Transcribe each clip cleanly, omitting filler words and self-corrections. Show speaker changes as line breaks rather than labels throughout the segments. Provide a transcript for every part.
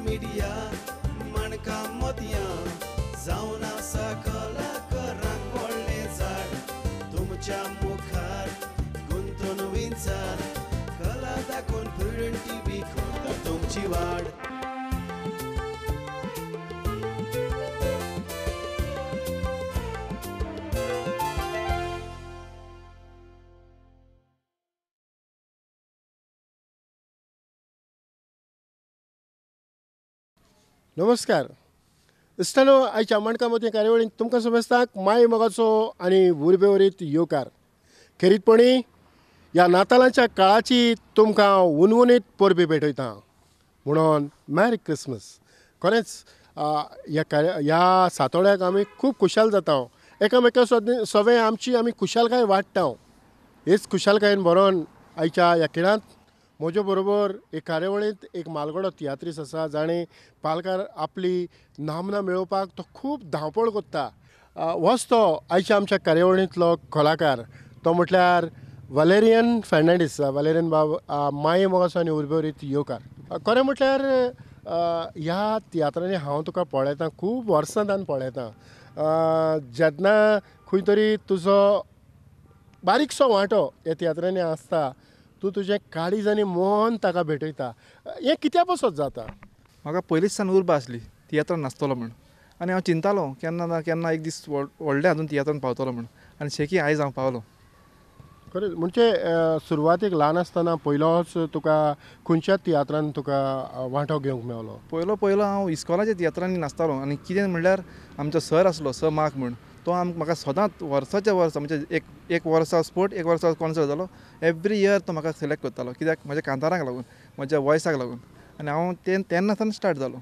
Media माणका मोतयां जावन आसा कलाकारांक व्हडलें झाड तुमच्या मुखार गुंतून विंचार कला दाखोवन प्रुडंट टीव्ही करता तुमची वाड.
नमस्कार इश्टानो, आयच्या माणका मोती कार्यावळींत तुमकां समजताक माय मोगाचो आनी उर्बेवरीत येवकार. खेरीतपणी ह्या नातालांच्या काळाची तुमकां उनउनीत परबी भेटयता म्हणून मॅरी क्रिसमस. खरेंच ह्या सातोळ्याक आमी खूब खुशाल जाता, एकामेका सगळें आमची आमी खुशालकाय वाडटा. हेच खुशालकायेन भरोन आयच्या ह्या खिणांत म्हजे बरोबर एक कार्यावळींत एक मालगडो तियात्रीस आसा जाणें पालकार आपली नामना मेळोवपाक तो खूब धांवपळ करता. होच तो आयच्या आमच्या कार्यावळींतलो कलाकार, तो म्हटल्यार वलेरियन फेर्नांडीस. वलेरियन बाब, माये मोगाचो आनी उर्बेवरीत येवकार. खरें म्हटल्यार ह्या तियात्रांनी हांव तुका पळयतां, खूब वर्सां तान पळयतां. जेन्ना खंय तरी तुजो बारीकसो वांटो ह्या तियात्रांनी आसता, तूं तुजें काळीज आनी मन ताका भेटयता. हें कित्या पासत जाता?
म्हाका पयलींच सावन उर्बा आसली तियात्रान नाचतलो म्हूण, आनी हांव चिंतालो केन्ना ना केन्ना एक दीस व्हडले हातून तियात्रान पावतलो म्हूण, आनी शेकी आयज हांव पावलो.
खरें म्हणजे सुरवातेक ल्हान आसतना पयलोच तुका खंयच्या तियात्रान तुका वांटो घेवंक मेवलो?
पयलो पयलो हांव इस्कॉलाच्या तियात्रांनी नाचतालो. आनी कितें म्हणल्यार आमचो सर आसलो, सर मार्क म्हूण, तो म्हाका सदांच वर्साच्या वर्सा म्हणजे एक वर्सा स्पोर्ट, एक वर्सा कॉन्सर्ट जालो, एवरी इयर तो म्हाका सिलेक्ट करतालो. कित्याक म्हज्या कांतारांक लागून, म्हज्या वॉयसाक लागून, आनी हांव तेन्ना सावन स्टार्ट जालो.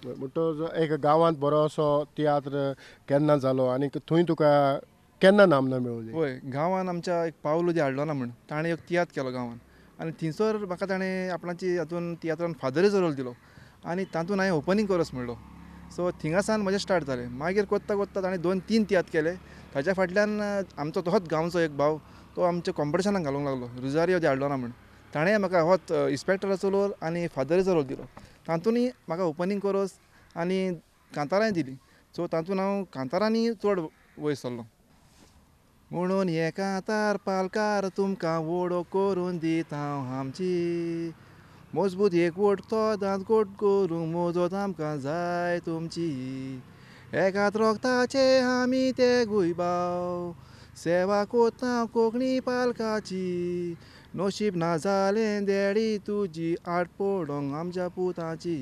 म्हणटच एक गांवांत बरो असो तियात्र केन्ना जालो आनी थंय तुका केन्ना नामना मेळ्ळी?
हय, गांवांत आमच्या एक पावलो जे हाडलो ना म्हूण ताणें एक तियात्र केलो गांवांत, आनी थंयसर म्हाका ताणें आपणाची हातून तियात्रान फादरीचो रोल दिलो आनी तातूंत हांवें ओपनींग कोरस म्हणलो. सो थिंगा सावन म्हजें स्टार्ट जालें. मागीर कोत्ता कोत्ता ताणें 2-3 तियात्र केले. ताच्या फाटल्यान आमचो तोच गांवचो एक भाव, तो आमच्या कॉम्पिटिशनाक घालूंक लागलो, रुजारियो दे हाडलो ना म्हूण, ताणें म्हाका होच इन्स्पेक्टराचो रोल आनी फादरीचो रोल दिलो. तातूंतय म्हाका ओपनींग कोरस आनी कांतारांय दिली. सो तातूंत हांव कांतारांनी चड वयर सरलो. म्हणून हे कांतार पालकार तुमकां वोडो करून दिता हांव आमची मजबूत एकवट तो दांत गोट करूंक मोजत आमकां जाय तुमची. एकात रोगताचे आमी ते गुयबाव सेवा कोता कोंकणी पालकाची, नशीब ना जालें देडी तुजी आट पडोंक आमच्या पुताची.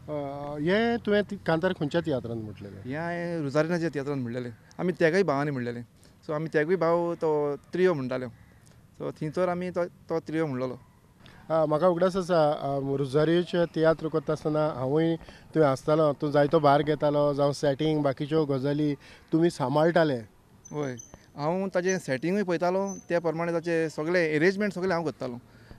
हें तुवें कांतार खंयच्या तियात्रान म्हटलेलें?
हें हांवें रुजारिनाच्या तियात्रान म्हणलेलें. आमी तेगूय भावांनी म्हणलेलें. सो आमी तेगूय भाव तो त्रियो म्हणटाले. सो थंयसर आमी तो त्रियो म्हणलेलो.
म्हाका उगडास आसा रुजारियोचे तियात्र करता आसतना हांवूय थंय आसतालो. तूं जायतो भार घेतालो, जावं सेटींग बाकीच्यो गजाली तुमी सांबाळटाले.
हय, हांव ताजें सेटिंगूय पळयतालो, त्या प्रमाणे ताचे सगळे एरेंजमेंट सगळें हांव करतालो.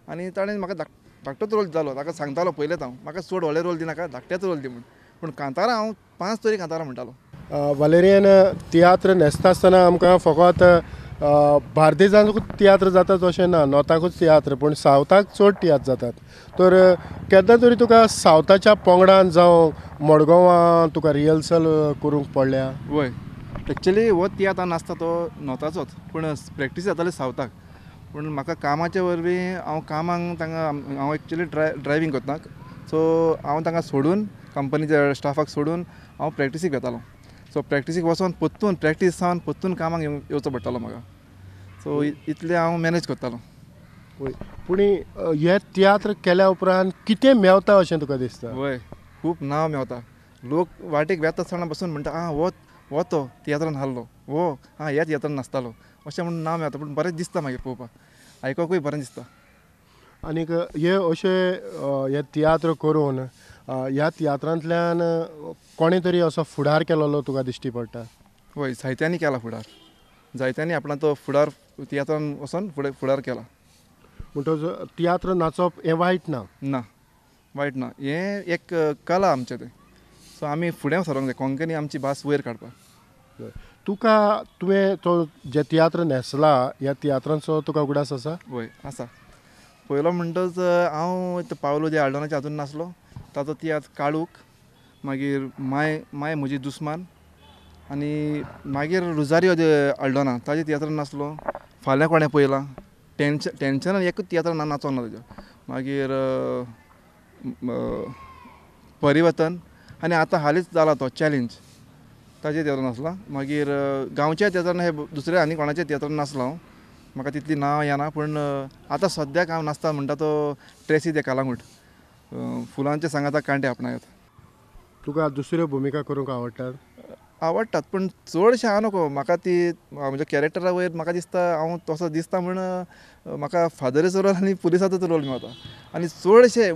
आनी ताणें म्हाका धाकटोच रोल दितालो. ताका सांगतालो पयलेंच हांव, म्हाका चड व्हडले रोल दिनाका, धाकटेच रोल दी म्हूण. पूण कांतारां हांव 5 तरी कांतारां म्हणटालो.
वलेरियन, तियात्र न्हेसता आसतना आमकां फकत बार्देजांतूच तियात्र जातात अशें ना, नॉर्थाकूच तियात्र, पूण सावथाक चड तियात्र जातात. तर केन्ना तरी तुका सावथाच्या पंगडान जावं मडगांवां तुका रिहर्सल करूंक पडल्या?
वय, एक्चुली हो तियात्र नासता तो नॉर्थाचोच, पूण प्रॅक्टीस जाताली सावथाक. पूण म्हाका कामाचे वरवीं हांव कामाक तांकां, हांव एक्चुली ड्रायवींग करता, सो हांव तांकां सोडून कंपनीच्या स्टाफाक सोडून हांव प्रॅक्टिसीक वतालो. सो प्रॅक्टिसीक वचोन परतून प्रॅक्टीस जावन परतून कामाक येवचो पडटालो म्हाका. सो इतलें हांव मॅनेज करतालो.
वय, पूण हे तियात्र केल्या उपरांत कितें मेवता अशें तुका दिसता?
वय, खूब नांव मेवता. लोक वाटेक वेता आसतना बसून म्हणटा, आं हो तो तियात्रान हारलो, हो आं ह्या तियात्रान नाचतालो, अशें म्हणून नांव मेवता. पूण बरें दिसता मागीर पळोवपाक, आयकोंकूय बरें दिसता.
आनीक हे अशे हे तियात्र करून ह्या तियात्रांतल्यान कोणें तरी असो फुडार केलेलो तुका दिश्टी पडटा?
वय, जायत्यांनी केला फुडार, जायत्यांनी आपणाचो तो फुडार तियात्रान वचोन फुडें फुडार केला.
म्हणटच तियात्र नाचप हें वायट ना?
ना, वायट ना, हें एक कला आमचें तें. सो आमी फुडें सरोंक जाय, कोंकणी आमची भास वयर काडपाक.
तुका तुवें तो जे तियात्र न्हेसला ह्या तियात्रांचो तुका उगडास आसा?
वय आसा. पयलो म्हणटच हांव पावलो जे आल्डोनाच्या हातून नासलो, ताचो तियात्र काळूक, मागीर माय माय म्हजी दुस्मान आनी मागीर रुजारियो दे आल्डोना ताजे तियात्रान नाचलो. फाल्यां कोणें पळयलां, टेंशनान एकूच तियात्रान नाचोंक ना ताज्या. मागीर परिवर्तन आनी आतां हालींच जाला तो चॅलेंज ताजे तियात्रान नाचला. मागीर गांवच्या तियात्रान हे दुसऱ्या आनी कोणाच्या तियात्रान नाचलो हांव, म्हाका तितली नांव येना. पूण आतां सद्याक हांव नाचता म्हणटा तो ट्रेसी दे कालांगूट, फुलांचे सांगाता कांटे आपणायात.
तुका दुसऱ्यो भुमिका करूंक आवडटात?
आवडटात पूण चडशें हांव नको, म्हाका ती म्हज्या कॅरेक्टरा वयर म्हाका दिसता हांव तसो दिसता म्हूण म्हाका फादराचो रोल आनी पुलिसाचोच रोल मेळटा. आनी चडशे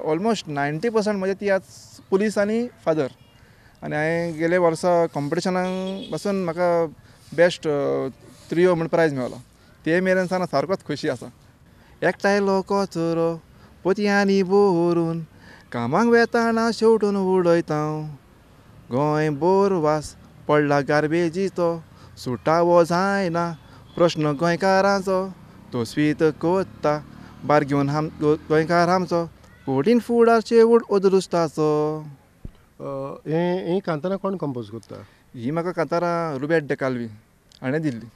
ऑलमोस्ट 90% म्हजे तियात्र पुलीस आनी फादर. आनी हांवें गेले वर्सा कॉम्पिटिशनाक पासून म्हाका बेस्ट त्रियो म्हूण प्रायज मेळ्ळो, ते मेरेन सावन सारकोच खोशी आसा. एकठांयलो कचरो पोतयांनी भरून कामाक वेताना शेवटून उडयता, गोंय बोर वास पडला गार्बेजीचो, सुटावो जायना प्रश्न गोंयकारांचो, तो स्वीत कोत्ता बार घेवन आम गोंयकार आमचो, कोडीन फुडार शेवट अदृश्टाचो.
हें कांतारां कोण कंपोज करता?
ही म्हाका कांतारां रुबेट दे कालवी हाणें दिल्ली.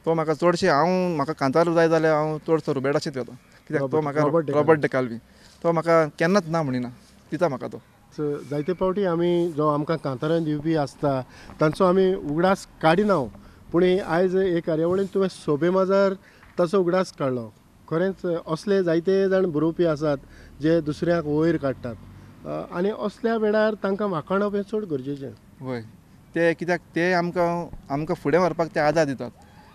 तो म्हाका चडशें हांव म्हाका कांतार जाय जाल्यार हांव चडसो रुबेटाचेच वता, कित्याक तो म्हाका रॉबर्ट दे कालवी तो म्हाका केन्नाच ना म्हणिना, दिता म्हाका तो.
जायते फावटी आमी जो आमकां कांतारां दिवपी आसता तांचो आमी उगडास काडिना, पूण आयज हे कार्यावळीन तुवें सोबे माजार ताचो उगडास काडलो. खरेंच असले जायते जाण बरोवपी आसात जे दुसऱ्यांक वयर काडटात आनी असल्या वेळार तांकां वाखाणप हें चड गरजेचें.
वय, ते कित्याक ते आमकां आमकां फुडें व्हरपाक ते आदार दितात.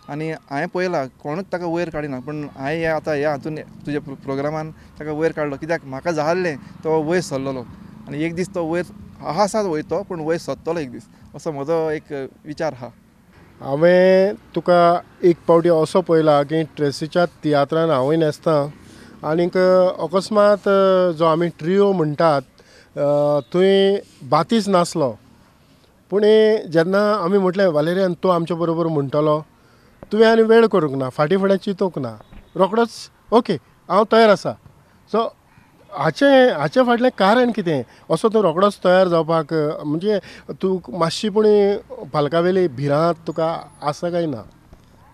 आनी हांवें पळयलां कोणूच ताका वयर काडिना, पूण हांवें आतां ह्या हातून तुज्या प्रोग्रामान ताका वयर काडलो, कित्याक म्हाका जाल्लें तो वयर सरलेलो आनी एक दीस तो वयर आसा वयतो, पूण वयर सरतलो एक दीस, असो म्हजो एक विचार आहा.
हांवें तुका एक पावटी असो पळयला की ट्रेसीच्या तियात्रान हांवूय न्हेसता आनीक अकस्मात जो आमी ट्रियो म्हणटात थंय बातीच नासलो, पूण जेन्ना आमी म्हटलें वालेरियन तूं आमच्या बरोबर म्हणटलो, तुवें आनी वेळ करूंक ना, फाटीं फुडें चिंतूंक ना, रोखडोच ओके हांव तयार आसा. सो हाचें हाचें फाटलें कारण कितें असो तूं रोखडोच तयार जावपाक, म्हणजे तूं मातशी पूण पालकावेली भिरांत तुका आसा काय ना?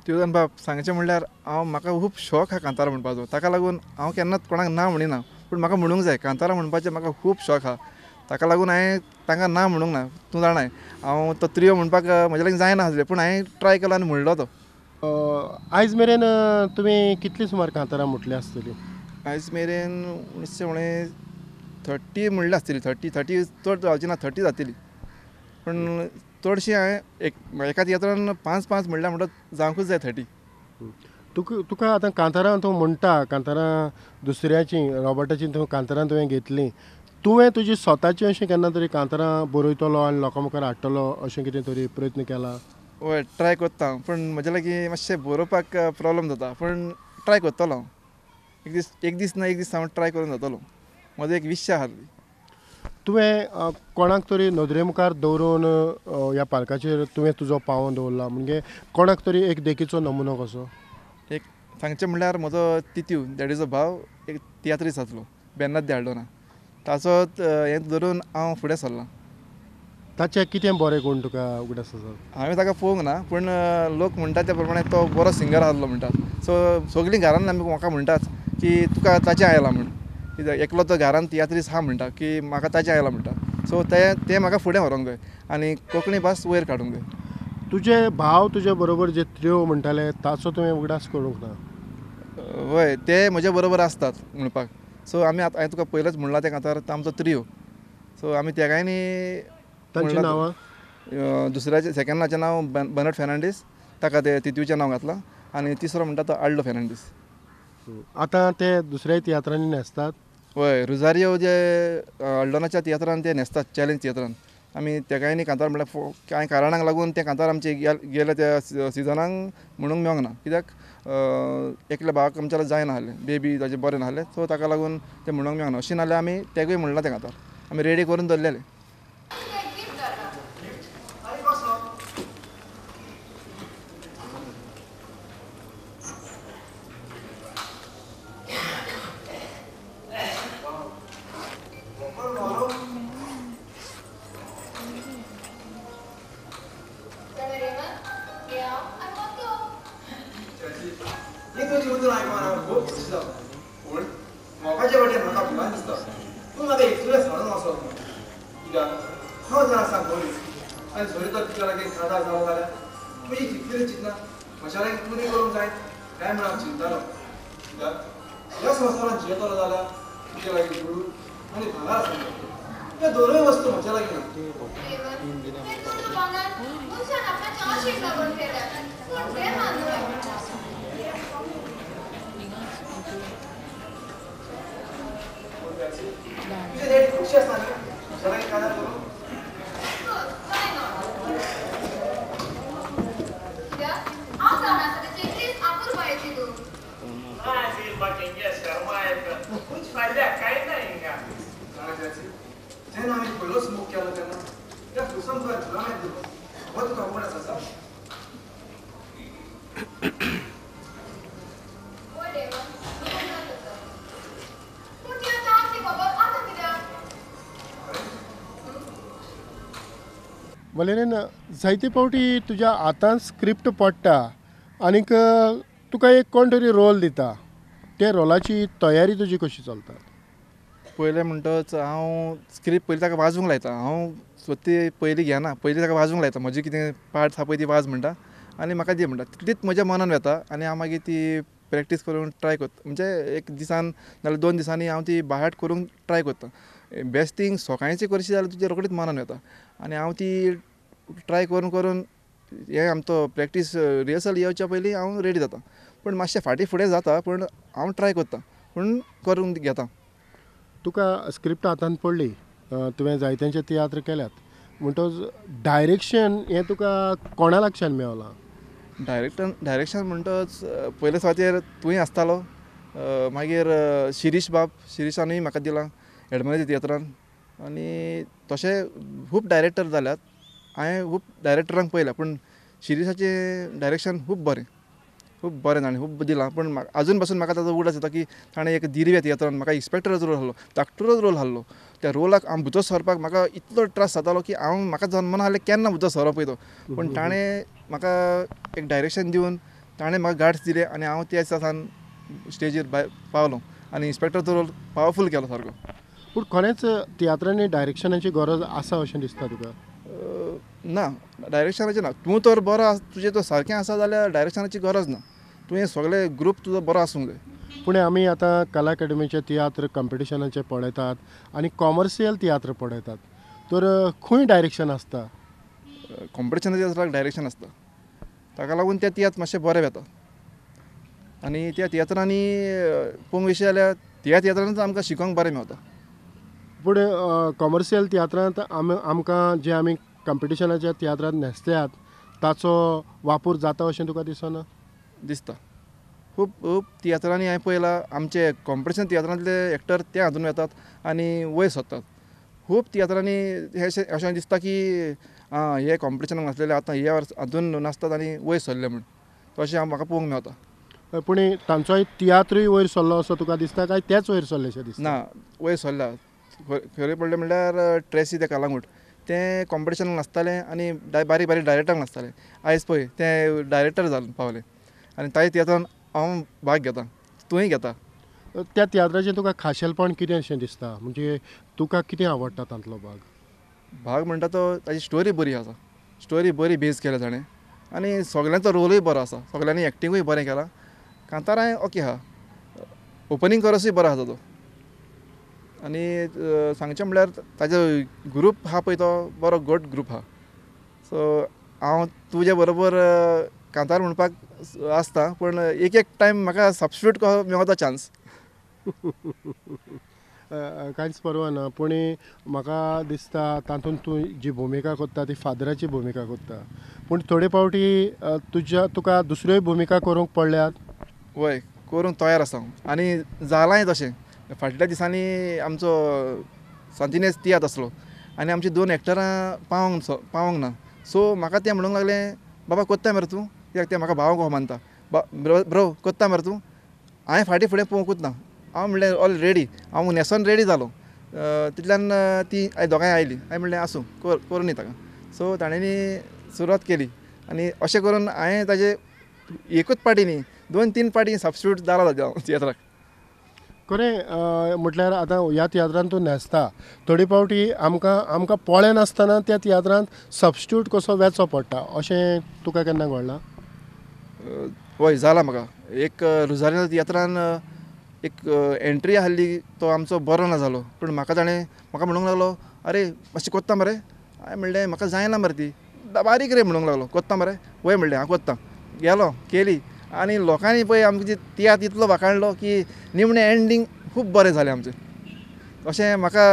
तुजन बाब सांगचें म्हणल्यार हांव म्हाका खूब शौक आहा कांतारां म्हणपाचो, ताका लागून हांव केन्नाच कोणाक ना म्हणिना, पूण म्हाका म्हणूंक जाय कांतारां म्हणपाचें म्हाका खूब शौक आहा, ताका लागून हांवें तांकां ना म्हणूंक ना. तूं जाणाय हांव तो त्रियो म्हणपाक म्हजे लागीं जायना आसलें, पूण हांवें ट्राय केलो आनी म्हणलो तो.
आयज मेरेन तुमी कितली सुमार कांतारां म्हटली आसतली?
आयज मेरेन 19 उणें 30 म्हणलें आसतली, 30 चड जावची ना, 30 जातली. पूण चडशीं हांवें एका तियात्रान 5-5 म्हणल्यार म्हणटा जावंकूच जाय 30.
तुका आतां कांतारां तूं म्हणटा, कांतारां दुसऱ्याचीं रॉबर्टाचीं तूं कांतारां तुवें घेतलीं, तुवें तुजी स्वताची अशीं केन्ना तरी कांतारां बरयतलो आनी लोकां मुखार हाडटलो अशें कितें तरी प्रयत्न केला?
हय, ट्राय करता, पूण म्हजे लागीं मातशें बरोवपाक प्रोब्लम जाता, पूण ट्राय करतलो हांव एक दीस ना एक दीस हांव ट्राय करून जातलो, म्हजो एक विश्य आहा.
तुवें कोणाक तरी नदरे मुखार दवरून ह्या पालकाचेर तुवें तुजो पांव दवरला, म्हणजे कोणाक तरी एक देखीचो नमुनो कसो?
एक सांगचें म्हणल्यार म्हजो तित्यू डॅडीचो भाव एक तियात्रीस आसलो, बेन्नात दे हाडलो ना, ताचो हें धरून हांव फुडें सरलां.
ताचें कितें बरें गूण तुका उगडास आसा?
हांवें ताका पळोवंक ना, पूण लोक म्हणटा त्या प्रमाणे तो बरो सिंगर आसलो म्हणटात. सो सगळीं घरान आमी म्हाका म्हणटात की तुका ताचें आयलां म्हूण, कित्याक एकलो तो घरान तियात्रीस आहा म्हणटा की म्हाका ताचें आयलां म्हणटा. सो तें म्हाका फुडें व्हरूंक जाय आनी कोंकणी भास वयर काडूंक जाय.
तुजे भाव तुजे बरोबर जे त्रियो म्हणटाले ताचो तुवें उगडास करूंक ना?
हय, ते म्हजे बरोबर आसतात म्हणपाक. सो आमी आतां हांवें तुका पयलेंच म्हणलां तें कांतार आमचो त्रियो. सो आमी तेगांयनी
तांचीं नांवां?
दुसऱ्याचें सेकंडाचें नांव बनट फेर्नांडीस, ताका तें तितूचें नांव घातलां, आनी तिसरो म्हणटा तो आल्डो फेर्नांडीस.
आतां ते दुसऱ्या तियात्रांनी न्हेसतात?
हय, रुजारियो जे अल्डोनाच्या तियात्रान ते न्हेसतात, चॅलेंज तियात्रान. आमी तेगांयनी कांतार म्हणल्यार कांय कारणांक लागून ते कांतार आमचे गेले त्या सिजनाक म्हणूंक मेळोंक ना, कित्याक एकल्या भावाक आमच्या जायना आसलें, बेबी ताचें बरें नासलें, सो ताका लागून तें म्हणूंक मेळना. अशें नाल्यार आमी तेगूय म्हणलां तें कांतार आमी रेडी करून दवरलेलें. म्हज्या लागीं पुरी करूंक जाय काय म्हण हांव चिंतालो. कित्याक ह्या संवसारांत जियेतलो जाल्यार तुजे लागीं दुडू आनी भांगर आसूंक जाय. ह्या दोनूय वस्तू म्हज्या लागीं ना. तुजे डॅडी खुशी आसता न्ही म्हज्या लागीं काजार करूंक? जेन्ना आमी पयलोच मोग केलो तेन्ना त्या फुलसान तुका जुरामेंत दिलो हो तुका उगडास आसा?
वलेरीन, जायते फावटी तुज्या हातान स्क्रिप्ट पडटा आनीक तुका एक कोण तरी रोल दिता, त्या रोलाची तयारी तुजी कशी चलता?
पयलें म्हणटच हांव स्क्रिप्ट पयलीं ताका वाजूंक लायता. हांव स्वता पयलीं घेना, पयलीं ताका वाजूंक लायता. म्हजी कितें पार्ट्स आहा पळय ती वाज म्हणटा आनी म्हाका दी म्हणटा. तितलीच म्हज्या मनान वेता आनी हांव मागीर ती प्रॅक्टीस करूंक ट्राय करता. म्हणजे एक दिसान नाजाल्यार 2 दिसांनी हांव ती बायहार्ट करूंक ट्राय करता. बेस्ट थींग सकाळची करशी जाल्यार तुजें रोखडीच मनान वेता आनी हांव ती ट्राय करून करून हें आमचो प्रॅक्टीस रिहर्सल येवच्या पयलीं हांव रेडी जाता. पूण मातशें फाटीं फुडें जाता, पूण हांव ट्राय करता, पूण करून घेता.
तुका स्क्रिप्ट हातान पडली, तुवें जायत्यांचे तियात्र केल्यात, म्हणटच डायरेक्शन हें तुका कोणा लागच्यान मेवलां?
डायरेक्शन म्हणटच पयले सुवातेर तूंय आसतालो, मागीर शिरीश बाब, शिरीशानूय म्हाका दिलां एडमनेज तियात्रान. आनी तशें खूब डायरेक्टर जाल्यात, हांवें खूब डायरेक्टरांक पळयल्या, पूण शिरीशाचें डायरेक्शन खूब बरें, खूब बरें ताणें खूब दिलां. पूण आजून पासून म्हाका ताजो उगडास येता की ताणें एक दिर्वे तियात्रान म्हाका इन्स्पेक्टराचो रोल आहलो, धाकटुलोच रोल आहलो. त्या रोलाक हांव भितर सरपाक म्हाका इतलो त्रास जातालो की हांव म्हाका जन्मना आहलें केन्ना भितर सरप पळय तो. पूण ताणें म्हाका एक डायरेक्शन दिवन ताणें म्हाका गार्ड्स दिले आनी हांव त्या दिसा सावन स्टेजीर पावलो आनी इन्स्पेक्टराचो रोल पावरफूल केलो सारको.
पूण खरेंच तियात्रांनी डायरेक्शनाची गरज आसा अशें दिसता तुका?
ना, डायरेक्शनाची ना. तूं तर बरो आसा, तुजें तर सारकें आसा जाल्यार डायरेक्शनाची गरज ना. तुवें सगळे ग्रूप तुजो बरो आसूंक जाय.
पूण आमी आतां कला अकादमीचे तियात्र कंपिटिशनाचे पळयतात आनी कॉमर्शियल तियात्र पळयतात, तर खंय डायरेक्शन आसता?
कॉम्पिटिशनाचे आसता डायरेक्शन आसता, ताका लागून ते तियात्र मातशे बरे वेता. आनी त्या तियात्रांनी पळोवंक वयशी जाल्यार त्या तियात्रांत आमकां शिकोंक बरें मेवता.
पूण कॉमर्शियल तियात्रांत आमकां जे आमी कंपिटिशनाच्या तियात्रांत न्हेसल्यात ताचो वापर जाता अशें तुका दिसना?
दिसता. खूब खूब तियात्रांनी हांवें पळयलां आमचे कॉम्पिटिशन तियात्रांतले एक्टर ते हातून वेतात आनी वयर सरतात. खूब तियात्रांनी हें अशें दिसता की आं हे कॉम्पिटिशनाक नासलेले आतां हे वर्स हातून नाचतात आनी वयर सरले म्हूण, तशें हांव म्हाका पळोवंक मेवता.
पूण तांचोय तियात्रूय वयर सरलो असो तुका दिसता काय तेच वयर सरले अशें दिसता?
ना, वयर सरला. खरें पडलें म्हणल्यार ट्रेसी ते कलांगूट तें कॉम्पिटिशनाक नासतालें आनी बारीक बारीक डायरेक्टरांक नासतालें. आयज पळय तें डायरेक्टर जावन पावलें आनी ताज्या तियात्रान हांव भाग घेता, तूंय घेता.
त्या तियात्राचें तुका खाशेलपण कितें अशें दिसता? म्हणजे तुका कितें आवडटा तांतलो भाग?
भाग म्हणटा तो ताजी स्टोरी बरी आसा, स्टोरी बरी बेज केल्या ताणें आनी सगल्यांचो रोलूय बरो आसा, सगल्यांनी एक्टिंगूय बरें केलां. कांतारांय ओके आहा, ओपनींग कोरसूय बरो आसा तो. आनी सांगचें म्हणल्यार ताजो ग्रूप आहा पळय तो बरो घट ग्रूप आहा. सो हांव तुजे बरोबर कांतार म्हणपाक आसता, पूण एक एक टायम म्हाका सबस्टिट्यूट कसो मेवता चान्स.
कांयच परवा ना. पूण म्हाका दिसता तातूंत तूं जी भुमिका करता ती फादराची भुमिका करता, पूण थोडे फावटी तुज्या तुका दुसऱ्योय भुमिका करूंक पडल्यात?
वय, करूंक तयार आसा हांव आनी जालांय तशें. फाटल्या दिसांनी आमचो सांतिनेज तियात्र आसलो आनी आमची 2 एक्टरां पावोंक ना. सो म्हाका तें म्हणूंक लागलें, बाबा कोत्ता मरे तूं, कित्याक तें म्हाका भाव कसो मानता, ब्रो कोत्ता मरे तूं. हांवें फाटीं फुडें पळोवंकूच ना, हांव म्हणलें ऑल रेडी, हांव न्हेसोन रेडी जालो. तितल्यान ती दोगांय आयलीं, हांवें म्हणलें आसूं करूं ताका. सो ताणें सुरवात केली आनी अशें करून हांवें ताजे एकूच पार्टी न्ही, 2-3 पार्टी सबस्टिट्यूट जाला ताज्या तियात्राक.
खरें म्हटल्यार आतां ह्या तियात्रान तूं न्हेसता, थोडे फावटी आमकां आमकां पळयनासतना त्या तियात्रांत सबस्टिट्यूट कसो वेचो पडटा अशें तुका केन्ना घडलां?
हय जाला म्हाका एक रुजारिना तियात्रान एक एंट्री आहली तो आमचो बरो ना जालो पूण म्हाका ताणें म्हाका म्हणूंक लागलो अरे मातशें कोत्ता मरे. हांवें म्हणलें म्हाका जायना मरे ती बारीक रे म्हणूंक लागलो कोत्ता मरे वय म्हणलें हांव कोत्ता गेलो केली आनी लोकांनी पळय आमची तियात्र इतलो वाखाणलो की निमणें एंडींग खूब बरें जालें आमचें. अशें म्हाका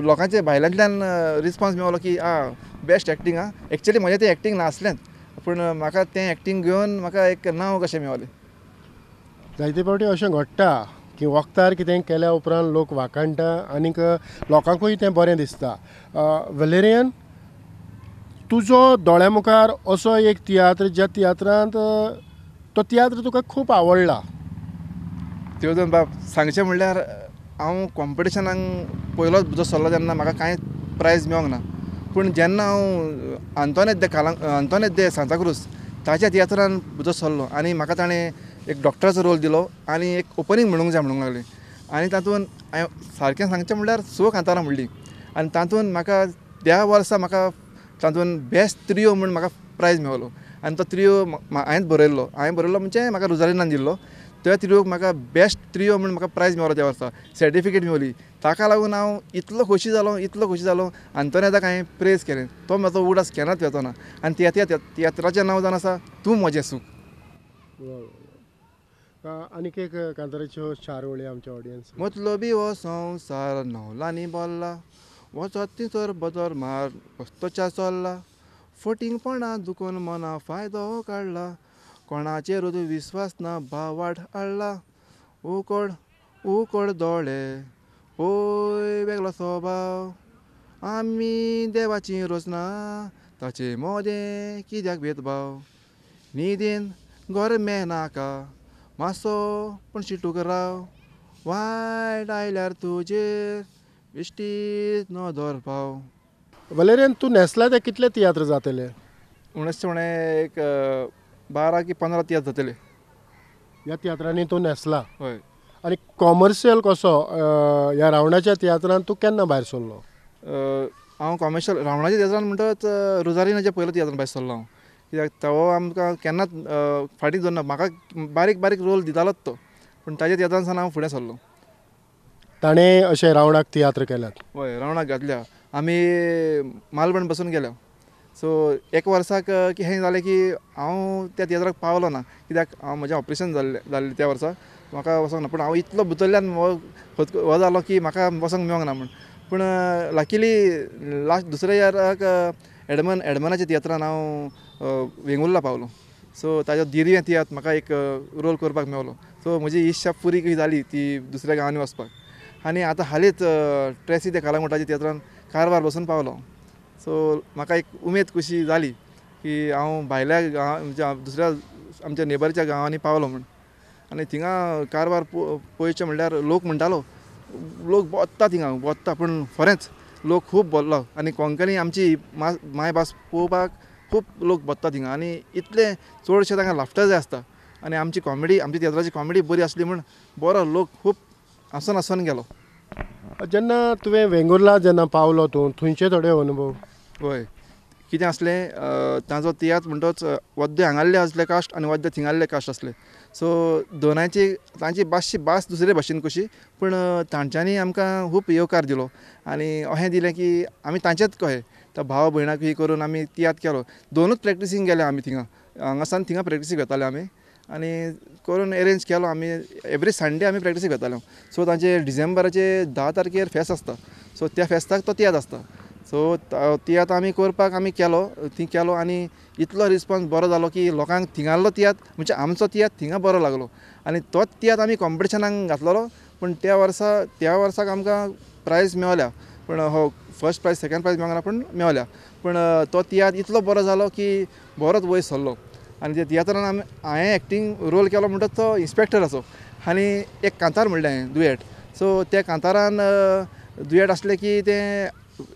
लोकांचे भायल्यांतल्यान रिस्पोन्स मेवलो की आ बेस्ट एक्टींग आं. एक्चुअली म्हजें तें एक्टींग नासलेंच पूण म्हाका तें एक्टींग घेवन म्हाका एक नांव कशें मेवलें.
जायते फावटी अशें घडटा की वखदार कितें केल्या उपरांत लोक वाखाणटा आनीक लोकांकूय तें बरें दिसता. वेलेरियन, तुजो दोळ्या मुखार असो एक तियात्र ज्या तियात्रांत तो तियात्र तुका खूब आवडला.
देवदन बाब सांगचें म्हणल्यार हांव कॉम्पिटिशनाक पयलोच जो सरलो तेन्ना म्हाका कांय प्रायज मेळोंक ना पूण जेन्ना हांव आंतोनेत दे आंतोनेत दे सांताक्रूज ताच्या तियात्रान भितर सरलो आनी म्हाका ताणें एक डॉक्टराचो रोल दिलो आनी एक ओपनींग म्हणूंक जाय म्हणूंक लागलें आनी तातूंत हांवें सारकें सांगचें म्हणल्यार स कांतारां म्हणलीं आनी तातूंत म्हाका त्या वर्सा म्हाका तातूंत बेस्ट त्रियो म्हूण म्हाका प्रायज मेवलो आनी तो त्रियो हांवेंच बरयल्लो. हांवें बरयल्लो म्हणजे म्हाका रुजारिनान दिल्लो त्या त्रियोक म्हाका बेस्ट त्रियो म्हूण म्हाका प्रायज मेवलो त्या वर्सा सर्टिफिकेट मेवली. ताका लागून हांव इतलो खोशी जालो इतलो खोशी जालो आंतोनेताक हांवें प्रेज केलें तो म्हजो उगडास केन्नाच वचो ना. आनी त्या तियात्राचें नांव जावन आसा तूं म्हजें सूख.
आनीक एक कांताराच्यो चार वळी आमच्या ऑडियन्स.
मतलबी हो संवसार नवलांनी भरला वचत थंयसर बदर मार रस्तोच्या चल्ला फटींगपणा दुखून मना फायदो काडला कोणाचेरूच विस्वास ना भावाट हाडला उकड उकड दोळे पळय वेगळो स्वभाव आमी देवाची रचना ताचे मोदें कित्याक भेदभाव न्हिदेन गरमे नाका मातसो पूण शिटूक राव वायट आयल्यार तुजेर बेश्टीच नदर पाव.
वलेरियन, तूं न्हेसला ते कितले तियात्र जातले?
उणेच उणें एक 12 की 15 तियात्र जातले.
ह्या तियात्रांनी तूं न्हेसला?
हय.
आनी कॉमर्शियल कसो ह्या रावणाच्या तियात्रांत तूं केन्ना भायर सरलो?
हांव कॉमर्शियल रावणाच्या तियात्रान म्हणटच रोजारिनाच्या पयल्या तियात्रान भायर सरलो हांव कित्याक तो आमकां केन्नाच फाटीं दवरना म्हाका बारीक बारीक रोल दितालोच तो पूण ताच्या तियात्रान सावन हांव फुडें सरलो.
ताणें अशें रावणाक तियात्र केल्यात?
हय, रावणाक घातल्या आमी मालवण बसून गेल्या. सो एक वर्साक कितें जालें की हांव त्या तियात्राक पावलो ना कित्याक हांव म्हजें ऑपरेशन जाल्लें जाल्लें त्या वर्सा म्हाका वचोंक ना पूण हांव इतलो भितरल्यान हो जालो की म्हाका वचोंक मेळोंक ना म्हूण. पूण लकीली लास्ट दुसऱ्या इयराक एडमनाच्या तियात्रान हांव वेंगुर्ला पावलो. सो ताजो दिर्वें तियात्र म्हाका एक रोल करपाक मेवलो. सो म्हजी इच्छा पुरी कशी जाली ती दुसऱ्या गांवांनी वचपाक. आनी आतां हालींच ट्रेसी ते कलांगुटाच्या तियात्रान कारवार बसून पावलो. सो म्हाका एक उमेद कशी जाली की हांव भायल्या गांवा म्हणजे दुसऱ्या आमच्या नेबरच्या गांवांनी पावलो म्हूण. आनी थिंगा कारवार पळोवचें म्हणल्यार लोक म्हणटालो लोक बोत्ता थिंगा बोत्ता पूण खरेंच लोक खूब भरलो आनी कोंकणी आमची मायभास पळोवपाक खूब लोक भरता थिंगा आनी इतले चडशे तांकां लाफ्टर जाय आसता आनी आमची कॉमेडी आमची तियात्राची कॉमेडी बरी आसली म्हूण बरो लोक खूब हांसून हांसून गेलो.
जेन्ना तुवें वेंगुर्ला जेन्ना पावलो तूं थंयचे थोडे अनुभव?
हय, कितें आसलें ताजो तियात्र म्हणटच वद्दे हांगासले आसले कास्ट आनी वद्दे थिंगासले कास्ट आसले. सो दोनांयची तांची मातशी भास दुसरे भाशेन कशी पूण तांच्यांनी आमकां खूब येवकार दिलो आनी अशें दिलें की आमी तांचेच कहे तो भाव भयणाक ही करून आमी तियात्र केलो. दोनूच प्रॅक्टिसींग गेले आमी थिंगा हांगासान थिंगा प्रॅक्टिसीक वताले आमी आनी करून एरेंज केलो आमी एवरी संडे आमी प्रॅक्टिसीक वताले. सो तांचे डिसेंबराचे 10 तारखेर फेस्त आसता सो त्या फेस्ताक तो तियात्र आसता. सो तियात्र आमी करपाक आमी केलो ती केलो आनी इतलो रिस्पोन्स बरो जालो की लोकांक थिंगासलो तियात्र म्हणजे आमचो तियात्र थिंगा बरो लागलो आनी तोच तियात्र आमी कॉम्पिटिशनाक घातलेलो. पूण त्या वर्साक आमकां प्रायज मेवल्या पूण हो फर्स्ट प्रायज सेकंड प्रायज मेळना पूण मेवल्या पूण तो तियात्र इतलो बरो जालो की बरोच वयर सरलो. आनी त्या तियात्रान आमी हांवें एक्टींग रोल केलो म्हणटच तो इन्स्पेक्टराचो आनी एक कांतार म्हणलें हांवें दुयेट. सो त्या कांतारान दुयेट आसलें की तें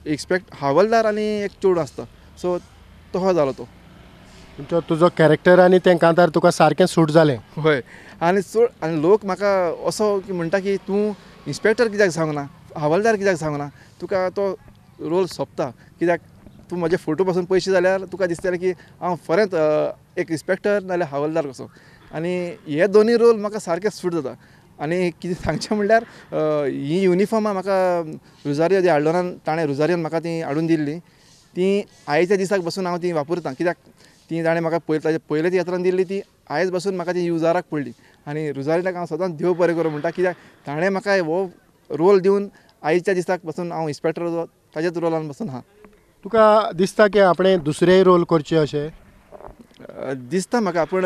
इन्स्पेक्ट हावलदार आनी एक चेडूं आसता सो तसो जालो तो.
तुजो कॅरेक्टर आनी तें कांतार तुका सारकें सूट जालें?
हय, आनी चड आनी लोक म्हाका असो म्हणटा की तूं इन्स्पेक्टर कित्याक जावंक ना हवालदार कित्याक जावंक ना तुका तो रोल सोंपता कित्याक तूं म्हजे फोटो पासून पयशे जाल्यार तुका दिसतलें की हांव खरेंच एक इन्स्पेक्टर नाल्यार हवालदार कसो आनी हे दोनूय रोल म्हाका सारके सूट जाता. आनी कितें सांगचें म्हणल्यार ही युनिफॉर्मां म्हाका रुजारियो दे आल्डोनान ताणें रुजारियोन म्हाका ती हाडून दिल्ली ती आयच्या दिसाक बसून हांव ती वापरता कित्याक ती ताणें म्हाका पयले ताजे पयले तियात्रान दिल्ली ती आयज बसून म्हाका ती युजाराक पडली आनी रुजारियोक हांव सदांच देव बरें करूं म्हणटा कित्याक ताणें म्हाका हो रोल दिवन आयच्या दिसाक बसून हांव इन्स्पेक्टर ताज्याच रोलान बसून आहा.
तुका दिसता की आपणें दुसरेय रोल करचे अशें
दिसता म्हाका, पूण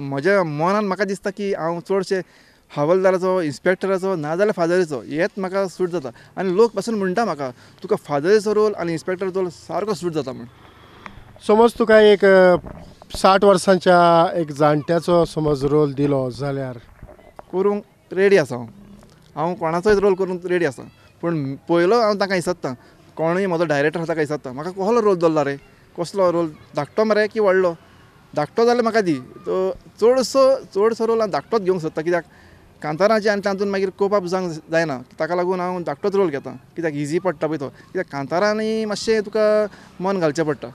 म्हज्या मनान म्हाका दिसता की हांव चडशें हवालदाराचो इन्स्पेक्टराचो नाजाल्यार फादरीचो हेच म्हाका सूट जाता आनी लोक पासून म्हणटा म्हाका तुका फादरीचो रोल आनी इन्स्पेक्टराचो रोल सारको सूट जाता म्हूण.
समज तुका एक 60 वर्सांच्या एक जाणट्याचो समज रोल दिलो जाल्यार
करूंक रेडी आसा हांव, हांव कोणाचोय रोल करूंक रेडी आसा, पूण पयलो हांव तांकां विचारता कोणूय म्हजो डायरेक्टर आसा ताका विचारता म्हाका कसलो रोल दवरला रे, कसलो रोल धाकटो मरे की व्हडलो, धाकटो जाल्यार म्हाका दी. तो चडसो चडसो रोल हांव धाकटोच घेवंक सोदता कित्याक कांतारांचे आनी तातूंत मागीर कोप अप जावंक जायना ताका लागून हांव धाकटोच रोल घेता कित्याक इजी पडटा पळय तो, कित्याक कांतारांनी मातशें तुका मन घालचें पडटा.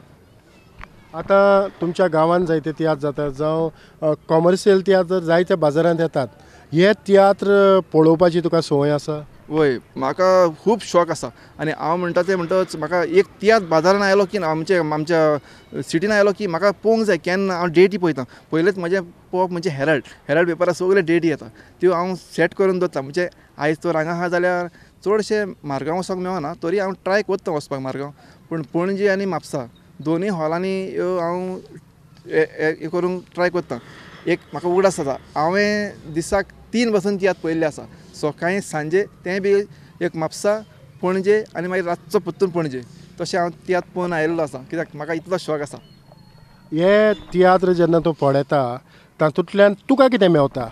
आतां तुमच्या गांवांत जायते तियात्र जातात जावं कॉमर्शियल तियात्र जायते बाजारांत येतात, हे तियात्र पळोवपाची तुका संवय आसा?
वय म्हाका खूब शौक आसा आनी हांव म्हणटा तें म्हणटच म्हाका एक तियात्र बाजारान आयलो की आमच्या आमच्या सिटीन आयलो की म्हाका पळोवंक जाय केन्ना हांव डेटी पळयता. पयलेच म्हजें पळोवप म्हणजे हेराल्ड, हेराल्ड पेपरार सगळे डेटी येता त्यो हांव सेट करून दवरता म्हणजे आयज तर हांगा आसा जाल्यार चडशें मारगांव वचोंक मेळना तरी हांव ट्राय करता वचपाक मारगांव, पूण पणजे आनी म्हापसा दोनूय हॉलांनी ह्यो हांव हें करूंक ट्राय करता. एक म्हाका उगडास जाता हांवें दिसाक 3 बसून तियात्र पळयल्ले आसा, सकाळीं सांजे तें बी एक म्हापसा पणजे आनी मागीर रातचो परतून पणजे, तशें हांव तियात्र पळोवन आयिल्लो आसा कित्याक म्हाका इतलो शौक आसा.
हे तियात्र जेन्ना तूं पळयता तातूंतल्यान तुका कितें मेवता?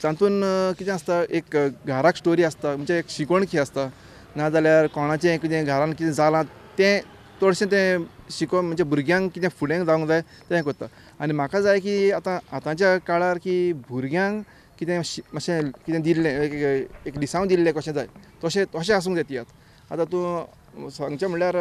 तातूंत कितें आसता एक घराक स्टोरी आसता म्हणजे एक शिकवण की आसता, नाजाल्यार कोणाचें कितें घरान कितें जालां तें चडशें तें शिकोवन म्हणजे भुरग्यांक कितें फुडें जावंक जाय तें करता. आनी म्हाका जाय की आतां आतांच्या काळार की भुरग्यांक कितें मातशें कितें दिल्लें एक लिसांव दिल्लें कशें जाय तशें तशें आसूंक जाय तियात्र. आतां तूं सांगचें म्हणल्यार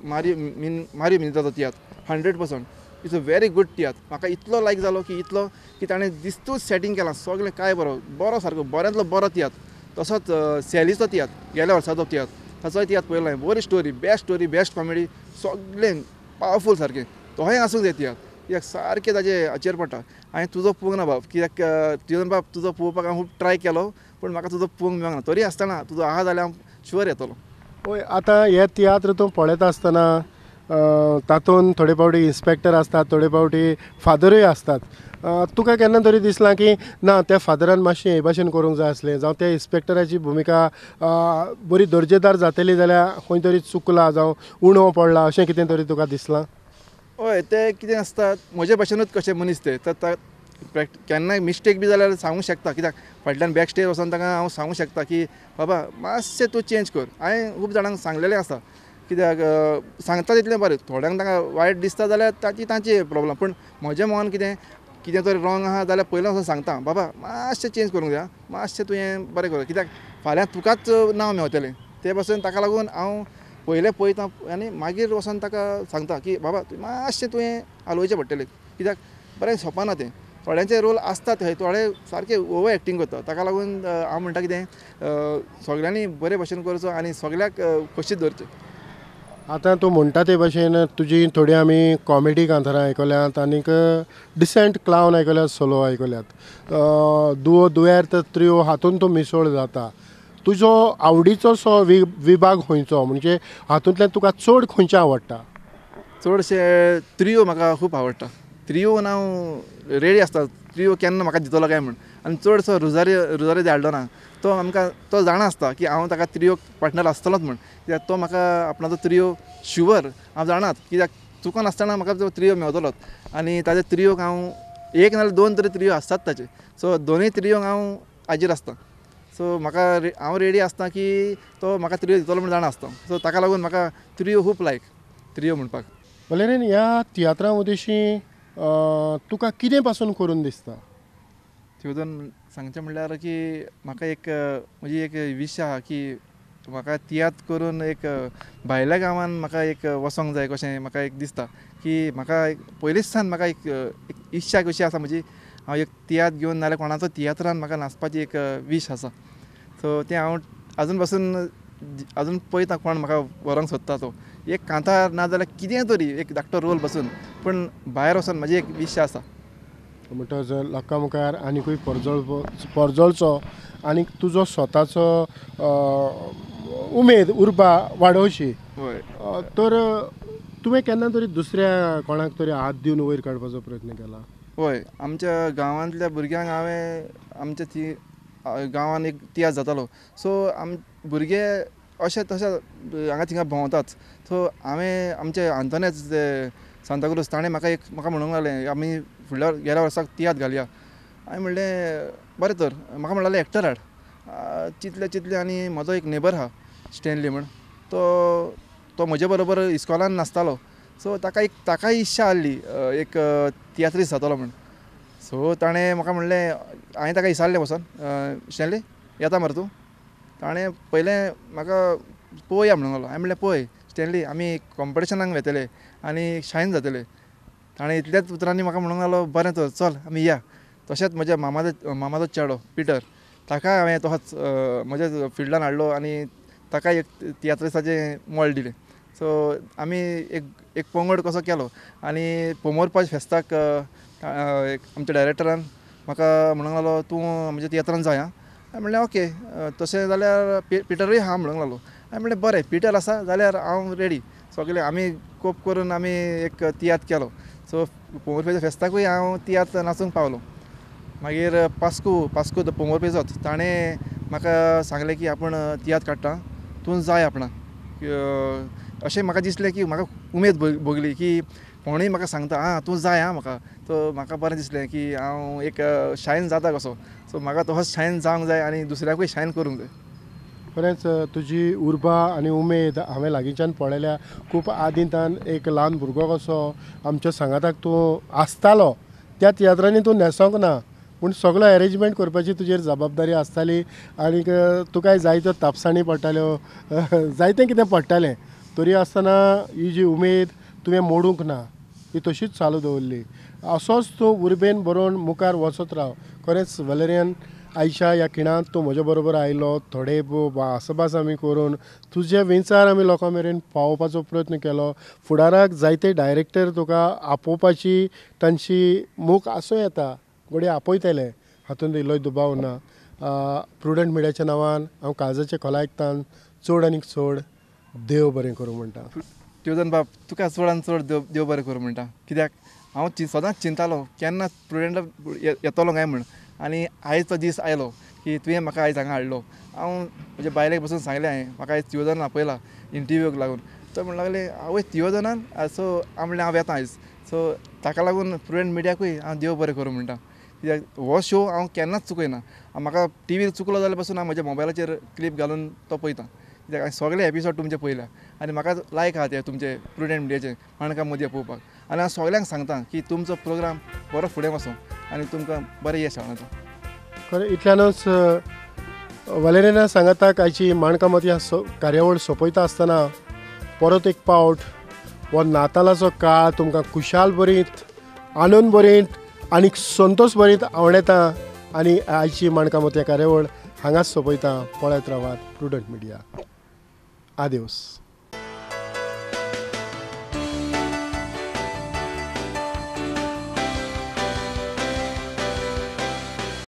मारियो मिनेझाचो तियात्र 100% it's a very good तियात्र, म्हाका इतलो लायक जालो की इतलो की ताणें दिस्तूच सेटींग केलां सगळें काय बरो बरो सारको बऱ्यांतलो बरो तियात्र. तसोच सॅलीचो तियात्र गेल्या वर्साचो तियात्र ताचोय तियात्र पळयलो हांवें, बरी story best story best comedy सगळें पावरफूल सारकें तोय आसूंक जाय तियात्र कित्याक सारकें ताजे हाचेर पडटा. हांवें तुजो पळोवंक ना बाब कित्याक तुजो बाब तुजो पळोवपाक हांव खूब ट्राय केलो पूण म्हाका तुजो पळोवंक मेळना, तरी आसतना तुजो आहा जाल्यार हांव शुअर येतलो.
हय आतां हे तियात्र तूं पळयता आसतना तातूंत थोडे फावटी इन्स्पेक्टर आसतात थोडे फावटी फादरूय आसतात, तुका केन्ना तरी दिसलां की ना त्या फादरान मातशें हे भाशेन करूंक जाय आसलें जावं त्या इन्स्पेक्टराची भुमिका बरी दर्जेदार जातली जाल्यार खंय तरी चुकला जावं उणो पडला अशें कितें तरी तुका दिसलां?
हय तें कितें आसता म्हजे भाशेनूच कशें मनीस ते तर केन्नाय मिस्टेक बी जाल्यार सांगूंक शकता कित्याक फाटल्यान बॅक स्टेज वचोन ताका हांव सांगूंक शकता की बाबा मातशें तूं चेंज कर. हांवें खूब जाणांक सांगलेलें आसा कित्याक सांगता तितलें बरें, थोड्यांक तांकां वायट दिसता जाल्यार ताची तांची प्रॉब्लम, पूण म्हजें मन कितें कितें तरी रॉंग आहा जाल्यार पयलें वचोन सांगता बाबा मातशें चेंज करूंक जाय मातशें तुवें बरें कर कित्याक फाल्यां तुकाच नांव मेवतलें ते पासून ताका लागून हांव पयलें पळयता आनी मागीर वचोन ताका सांगता की बाबा मातशें तुवें हालोवचें पडटलें कित्याक बरें सोंपना तें. थोड्यांचे रोल आसता थंय थोडे सारके ओवर एक्टींग करता ताका लागून हांव म्हणटा कितें सगळ्यांनी बरे भशेन करचो आनी सगळ्याक खोशी दवरचें.
आतां तूं म्हणटा ते भाशेन तुजी थोडी आमी कॉमेडी कांतारां आयकल्यांत आनीक डिसेंट क्लावन आयकल्यात सोलो आयकल्यात, दुओ दुयेर्त त्रियो हातूंत तूं मिसळ जाता, तुजो आवडीचो सो विभाग खंयचो म्हणजे हातूंतल्यान तुका चड खंयचें आवडटा?
चडशे त्रियो म्हाका खूब आवडटा, त्रियोन हांव रेडी आसता त्रियो केन्ना म्हाका दितलो काय म्हूण, आनी चडसो रुजारियो दे आल्डोना तो आमकां तो जाणा आसता की हांव ताका त्रियो पार्टनर आसतलोच म्हूण कित्याक तो म्हाका आपणाचो त्रियो शुवर हांव जाणात कित्याक चुकोन आसतना म्हाका तो त्रियो मेवतलोच आनी ताजे त्रियोक हांव एक नाजाल्यार 2 तरी त्रियो आसतात ताचे, सो दोनूय त्रियोक हांव हाजीर आसता. सो म्हाका हांव रेडी आसता की तो म्हाका त्रियो दितलो म्हूण जाणा आसता, सो ताका लागून म्हाका त्रियो खूब लायक त्रियो म्हणपाक.
वलेरीन ह्या तियात्रा उदेशी तुका कितें पासून करून दिसता?
तितून सांगचें म्हणल्यार की म्हाका एक म्हजी एक विश आहा की म्हाका तियात्र करून एक भायल्या गांवान म्हाका एक वचोंक जाय कशें म्हाका एक दिसता की म्हाका पयलींच सावन म्हाका एक इच्छा कशी आसा म्हजी, हांव एक तियात्र घेवन नाल्यार कोणाचो तियात्रान म्हाका नाचपाची एक वीश आसा. सो तें हांव आजून पासून अजून पळयता कोण म्हाका व्हरोंक सोदता तो एक कांतार ना जाल्यार कितें तरी एक धाकटो रोल बसून, पूण भायर वचोन म्हजी एक इच्छा आसा.
म्हणटच लोकां मुखार आनीकूय परजळचो आनी तुजो स्वताचो उमेद उर्बा वाडोवची.
हय.
तर तुवें केन्ना तरी दुसऱ्या कोणाक तरी हात दिवन वयर काडपाचो प्रयत्न केला?
हय, आमच्या गांवांतल्या भुरग्यांक हांवें आमच्या ती गांवांत एक तियात्र जातालो, सो आम भुरगे अशें तशें हांगा थिंगा भोंवतात. सो हांवें आमचे आंतोनेच सांताक्रूज ताणें म्हाका एक म्हाका म्हणूंक लागलें आमी फुडल्या गेल्या वर्साक तियात्र घालया. हांवें म्हणलें बरें तर, म्हाका म्हणलें एक्टर हाड. चिंतलें चिंतलें आनी म्हजो एक नेबर आहा स्टॅनली म्हण, तो तो म्हजे बरोबर इस्कॉलान नाचतालो. सो ताका एक ताकाय इच्छा आहली एक तियात्रीस्त जातलो म्हण. सो ताणें म्हाका म्हणलें, हांवें ताका विचारलें वचोन, स्टॅनली येता मरे तूं? ताणें पयलें म्हाका पळोवया म्हणूंक लागलो. हांवें म्हणलें पळय स्टॅनली आमी कॉम्पिटिशनाक वतले आनी शायन जातले. ताणें इतल्याच उतरांनी म्हाका म्हणूंक लागलो बरें तर चल आमी या. तशेंच म्हज्या मामाचो चेडो पिटर, ताकाय हांवें तसोच म्हज्या फिल्डान हाडलो आनी ताकाय एक तियात्रिस्ताचें मोल दिलें. सो आमी एक एक पंगड कसो केलो आनी पोमोरपाच फेस्ताक एक आमच्या डायरेक्टरान म्हाका म्हणूंक लागलो तूं म्हज्या तियात्रान जाय आं. हांवें म्हणलें ओके, तशें जाल्यार पिटरूय आहा म्हणूंक लागलो. हांवें म्हणलें बरें पिटर आसा जाल्यार हांव रेडी. सगळे आमी कोप करून आमी एक तियात्र केलो. सो पोमोरपेच्या फेस्ताकूय हांव तियात्र नाचूंक पावलो. मागीर पास्कू पास्कू पोमोरपेचोच, ताणें म्हाका सांगलें की आपूण तियात्र काडटा, तूं जाय आपणाक. अशें म्हाका दिसलें की म्हाका उमेद भोगली की कोणूय म्हाका सांगता आं तूं जाय आं म्हाका, सो म्हाका बरें दिसलें की हांव एक शायन जाता कसो. सो म्हाका तसोच शायन जावंक जाय आनी दुसऱ्याकूय शायन करूंक जाय.
खरेंच तुजी उर्बा आनी उमेद हांवें लागींच्यान पळयल्या. खूब आदींतान एक ल्हान भुरगो कसो आमच्या सांगाताक तूं आसतालो, त्या तियात्रांनी तूं न्हेसोंक ना, पूण सगळो एरेंजमेंट करपाची तुजेर जबाबदारी आसताली आनीक तुकाय जायत्यो तापसाणी पडटाल्यो, जायतें कितें पडटालें, तरी आसतना ही जी उमेद तुवें मोडूंक ना, ती तशीच चालू दवरली. असोच तूं उर्बेन बरोवन मुखार वचत राव. खरेंच वलेरियन, आयच्या ह्या खिणांत तूं म्हजे बरोबर आयलो, थोडे भासाभास आमी करून तुजे विचार आमी लोकां मेरेन पावोवपाचो प्रयत्न केलो. फुडाराक जायते डायरेक्टर तुका आपोवपाची तांची मोख आसूं येता, घडये आपयतले, हातूंत इल्लोय दुबाव ना. प्रुडंट मिडियाच्या नांवान हांव काळजाचे खोलायेंतल्यान चड आनीक चड देव बरें करूं म्हणटा.
त्योजन बाब, तुका चडान चड देव बरें करूं म्हणटा. कित्याक हांव सदांच चिंतालो केन्ना प्रुडंट येतलो काय म्हण, आनी आयज तो दीस आयलो की तुवें म्हाका आयज हांगा हाडलो. हांव म्हज्या बायलेक बसून सांगलें हांवें म्हाका आयज तियोजनान आपयला इंटरव्यूक लागून. तो म्हणूंक लागले आवय तियोजनान, सो हांव म्हणलें हांव येता आयज. सो ताका लागून प्रुडंट मिडियाकूय हांव देव बरें करूं म्हणटा. कित्याक हो शो हांव केन्नाच चुकयना. म्हाका टिवीर चुकलो जाल्यार पसून हांव म्हज्या मोबायलाचेर क्लिप घालून तो पळयता. कित्याक हांवें सगळे एपिसोड तुमचे पळयल्या आनी म्हाका लायक आहा ते तुमचे प्रुडंट मिडियाचे माणकां मदीं पळोवपाक. आनी हांव सगळ्यांक सांगता की तुमचो प्रोग्राम बरो फुडें वचूं आनी तुमकां बरें यश मेळटा.
खरें इतल्यानूच वलेरियना सांगाताक आयची माणकां मोतयां कार्यावळ सोंपयता आसतना परत एक पावट हो नातालाचो काळ तुमकां खुशाल बरीत, आनंद बरीत आनी संतोश बरीत आवडटा. आनी आयची माणकां मोतयां कार्यावळ हांगाच सोंपयता. पळयत रावात प्रुडंट मिडिया. आदेवस.